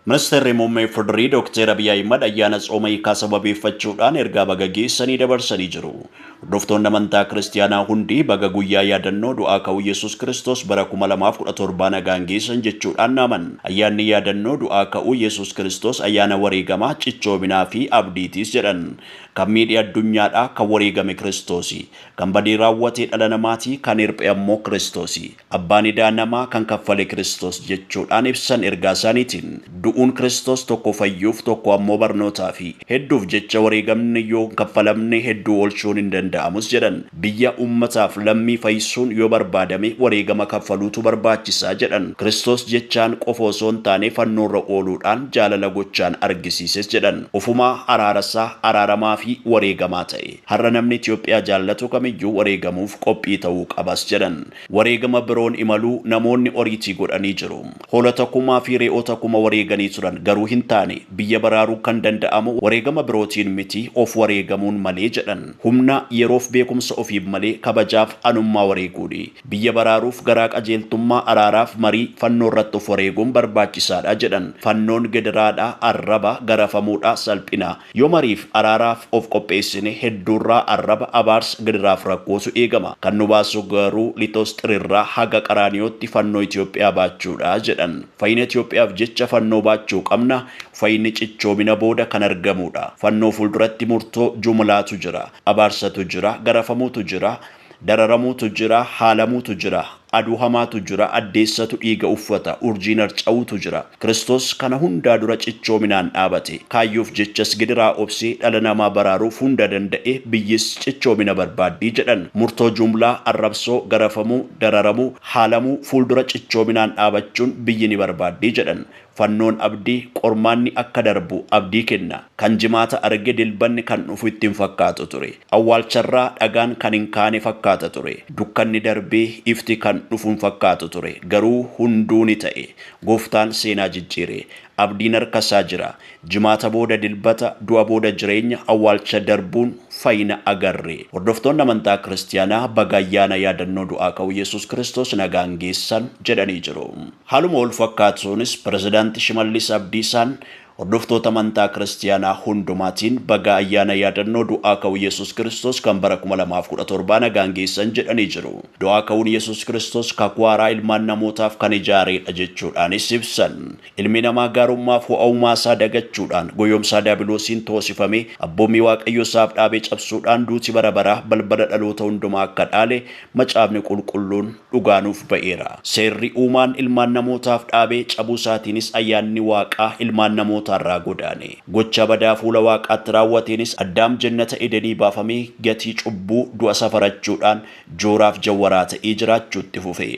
Ministeerri Muummee FDRI Dookter Abiy Ahimad ayyaana tsooma hiikaa sababeeffachuudhaan ergaa baga geessanii dabarsanii jiru. Hordoftoonni amantaa Kiristiyaanaa hundi baga guyyaa yaadannoo du'aa ka'uu Yesuus Kiristoos bara 2017 nagaan geessan jechuudhaan dhaaman. Ayyaanni yaadannoo du'aa ka'uu Yesuus Kiristoos ayyaana wareegamaa, cichoominaa fi abdiitiis jedhan. Kan miidhe addunyaadha, kan wareegame Kiristoosi. Kan badii raawwate dhala namaati, kan hirphe ammoo Kiristoosi. Abbaan idaa namaa kan kaffale Kiristoos jechuudhaan ibsan ergaa isaaniitiin. Du'uun Kiristoos tokko fayyuuf tokko ammoo barnootaafi. Hedduuf jecha wareegamni yoo hin kaffalamne hedduu oolchuun hin danda'amus jedhan. Biyya, uummataaf lammii fayyisuun yoo barbaadame wareegama kaffaluutu barbaachisa jedhan. Kiristoos jechaan qofa osoo hin taane fannoorra ooluudhaan jaalala gochaan argisiises jedhan. Ofumaa araarasaa, araaramaa fi wareegamaa ta'e. Har'a namni Itoophiyaa jaallatu kamiyyuu wareegamuuf qophii ta'uu qabas jedhan. Wareegama biroon imaluu namoonni oriitii godhanii jiru. Hoolota kumaa fi re'oota kuma wareeganii turan garuu hin taane. Biyya baraaruu kan danda'amu wareegama birootiin miti of wareegamuun malee jedhan. Humna yeroof beekumsa ofiif malee kabajaaf anummaa wareeguuni. Biyya baraaruuf garaa qajeeltummaa araaraaf marii fannoo irratti of wareeguun barbaachisaadha jedhan. Fannoon gidiraadha, arraba, garafamuudha, salphina. Yoo mariif araaraaf of qopheessine hedduurraa arraba, abaarsa, gidiraaf rakkootu eegama. Kan nu baasu garuu Litoosxirirraa haga Qaraaniyootti fannoo Itoophiyaa baachuudha jedhan. Fayyina Itoophiyaaf jecha fannoo baachuu qabna. Fayyinni cichoomina booda kan argamudha. Fannoo fuulduratti murtoo jumlaatu jira. Abaarsatu jira, garafamuutu jira, dararamuutu jira, haalamuutu jira. Aduu hamaatu jira, addeessatu dhiiga uffata, urjiin harca'uutu jira. Kiristoos kana hundaa dura cichoominaan dhaabate. Kaayyoof jechas gidiraa obsee dhala namaa baraaruuf hunda danda'e biyyis cichoomina barbaaddii jedhan. Murtoo jumlaa, arrabsoo, garafamuu, dararamuu, haalamuu fuuldura cichoominaan dhaabachuun biyyi ni barbaaddii jedhan. Fannoon abdii, qormaanni akka darbu abdii kenna. Kan jimaata arge dilbanni kan dhufu itti hin fakkaatu ture. Awwaalcharraa dhagaan kan hin kaane fakkaata ture. Dukkanni darbee ifti kan dhufu hin fakkaatu ture. Garuu hunduu ni ta'e. Gooftaan seenaa jijjiire. Abdiin harka isaa jira. Jimaata booda dilbata, du'a booda jireenya, awwaalcha darbuun fayyina agarre. Hordoftoonni amantaa Kiristiyaanaa baga ayyaana yaadannoo du'aa ka'uu Yesuus Kiristoos nagaan geessan jedhanii jiru. Haaluma wal fakkaatuunis Pirezidaanti Shimallis Abdiisaan hordoftoota amantaa Kiristiyaanaa hundumaatiin baga ayyaana yaadannoo du'aa ka'uu Yesuus Kiristoos kan bara 2017 nagaan geessan jedhanii jiru. Du'aa ka'uun Yesuus Kiristoos kakuu haaraa ilmaan namootaaf kan ijaareedha jechuudhaanis ibsan. Ilmi namaa gaarummaaf ho'a uumaa isaa dagachuudhaan goyoomsaa daabiloosiin toosifamee abboommii Waaqayyo isaaf dhaabee cabsuudhaan duuti bara baraa balbala dhaloota hundumaa akka dhaale Macaafni Qulqulluun dhugaa nuuf ba'eera. Seerri uumaan ilmaan namootaaf dhaabee cabuu isaatiinis ayyaanni Waaqaa ilmaan namootaarraa godaane. Gocha badaa fuula Waaqaatti raawwateenis Addaam jennata Edenii baafamee gatii cubbuu du'a safarachuudhaan jooraaf jawwaraa ta'ee jiraachuutti fufe.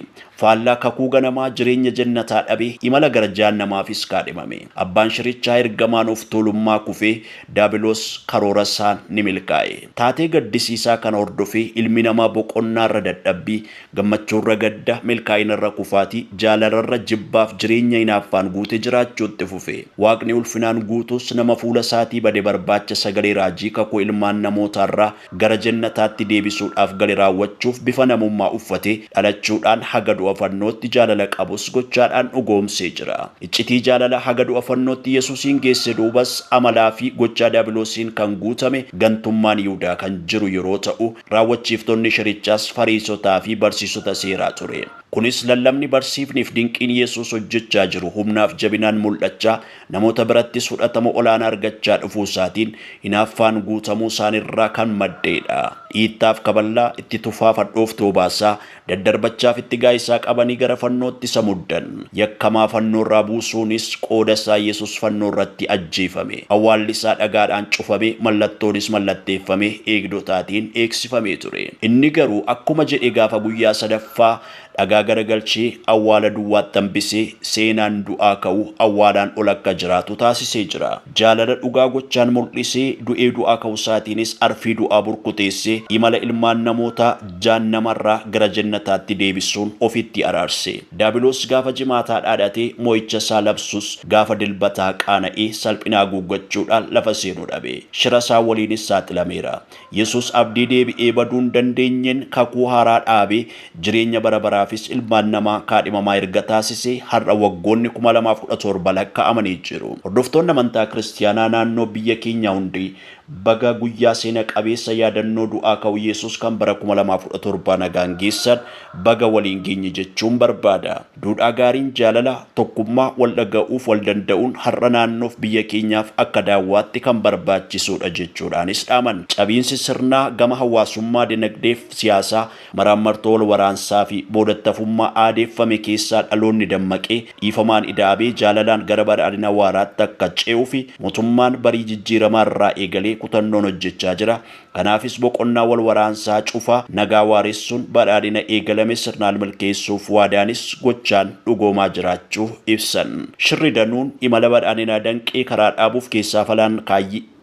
Faallaa kakuu ganamaa jireenya jennataa dhabee imala gara jahannamaafis kaadhimame. Abbaan shirichaa ergamaan of tuulummaa kufee Daabiloos karoora isaan ni milkaa'e. Taatee gaddisiisaa kana hordofee ilmi namaa boqonnaarra dadhabbii, gammachuurra gadda, milkaa'inarra kufaatii, jaalalarra jibbaaf jireenya hinaaffaan guute jiraachuutti fufe. Waaqni ulfinaan guutus nama fuula isaatii bade barbaacha sagalee raajii kakuu ilmaan namootaarraa gara jennataatti deebisuudhaaf gale raawwachuuf bifa namummaa uffatee dhalachuudhaan haga du'a fannootti jaalala qabus gochaadhaan dhugoomsee jira. Iccitii jaalala haga du'a fannootti Yesuusiin geesse duubas amalaa fi gochaa daabiloosiin kan guutame gantummaan Yihudaa kan jiru yeroo ta'u raawwachiiftonni shirichaas Fariisotaa fi barsiisota seeraa ture. Kunis lallabni barsiifniif dinqiin Yesuus hojjechaa jiru humnaaf jabinaan mul'achaa namoota birattis fudhatama olaanaa argachaa dhufuu isaatiin hinaaffaan guutamuu isaanirraa kan maddeedha. Dhiittaaf kaballaa, itti tufaaf hadhooftuu obaasaa, daddarbachaaf itti gaa'isaa qabanii gara fannootti isa muddan. Yakkamaa fannoorraa buusuunis qooda isaa Yesuus fannoorratti ajjeefame. Awwaalli isaa dhagaadhaan cufamee mallattoonis mallatteeffamee eegdotaatiin eegsifamee ture. Inni garuu akkuma jedhe gaafa guyyaa sadaffaa dhagaa garagalchee awwaala duwwaatti hambisee seenaan du'aa ka'uu awwaalaan ol akka jiraatu taasisee jira. Jaalala dhugaa gochaan mul'isee du'ee du'aa ka'uu isaatiinis arfii du'aa burkuteessee imala ilmaan namootaa jaannamarraa gara jannataatti deebisuun ofitti araarse. Daabiloos gaafa Jimaataa dhaadhatee mo'icha isaa labsus gaafa Dilbataa qaana'ee salphina haguuggachuudhaan lafa seenuu dhabe. Shira isaa waliinis saaxilameera. Yesuus abdii deebi'ee baduu hin dandeenyeen kakuu haaraa dhaabee jireenya bara baraafis ilmaan namaa kaadhimamaa erga taasisee har'a waggoonni 2017 lakkaa'amanii jiru. Hordoftoonni amantaa Kiristiyaanaa naannoo biyya keenyaa hundi baga guyyaa seena qabeessa yaadannoo du'aa ka'uu Yesuus kan bara 2017 nagaan geessan baga waliin geenye jechuun barbaada. Duudhaa gaariin jaalala, tokkummaa, wal dhaga'uuf wal danda'uun har'a naannoof biyya keenyaaf akka daawwaatti kan barbaachisuudha jechuudhaanis dhaaman. Cabiinsi sirnaa gama hawaasummaa, dinagdeef siyaasaa, maraammartoo wal waraansaa fi boodattafummaa aadeeffame keessaa dhaloonni dammaqee dhiifamaan ida'amee jaalalaan gara badhaadhina waaraatti akka ce'uu fi mootummaan barii jijjiiramaa irraa eegalee kutannoon hojjechaa jira. Kanaafis boqonnaa wal waraansaa cufaa nagaa waaressuun badhaadhina eegalame sirnaan milkeessuuf waadaanis gochaan dhugoomaa jiraachuu ibsan. Shirri danuun imala badhaadhinaa danqee karaa dhaabuuf keessaa falaan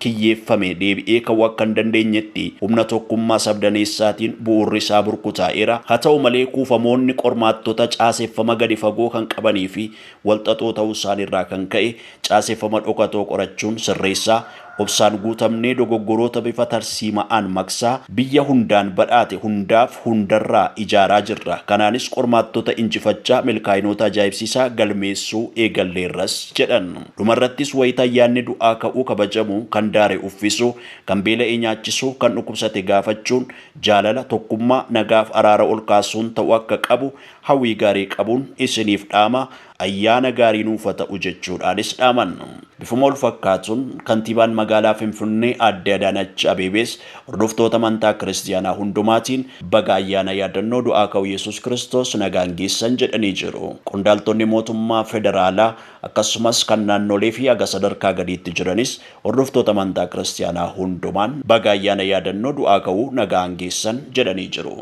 kiyyeeffame deebi'ee ka'uu akka hin dandeenyetti humna tokkummaa sabdaneessaatiin bu'uurri isaa burkutaa'eera. Haa ta'u malee kuufamoonni qormaattota caaseffama gadi fagoo kan qabanii fi walxaxoo ta'uu isaaniirraa kan ka'e caaseffama dhokatoo qorachuun sirreessaa obsaan guutamnee dogoggoroota bifa tarsiima'aan maqsaa biyya hundaan badhaate hundaaf hundarraa ijaaraa jirra. Kanaanis qormaattota injifachaa milkaa'inoota ajaa'ibsiisaa galmeessuu eegalleerras jedhan. Dhumarrattis wayita ayyaanni du'aa ka'uu kabajamu kan daare uffisu, kan beela'e nyaachisu, kan dhukkubsate gaafachuun jaalala, tokkummaa, nagaaf araara ol kaasuun ta'uu akka qabu hawwii gaarii qabuun isiniif dhaama. Ayyaana gaarii nuuf haa ta'u jechuudhaanis dhaaman. Bifuma wal fakkaatuun kantiibaan magaalaa Finfinnee Aadde Adaanach Abeebees hordoftoota amantaa Kiristiyaanaa hundumaatiin baga ayyaana yaadannoo du'aa ka'uu Yesuus Kiristoos nagaan geessan jedhanii jiru. Qondaaltonni mootummaa federaalaa akkasumas kan naannolee fi haga sadarkaa gadiitti jiranis hordoftoota amantaa Kiristiyaanaa hundumaan baga ayyaana yaadannoo du'aa ka'uu nagaan geessan jedhanii jiru.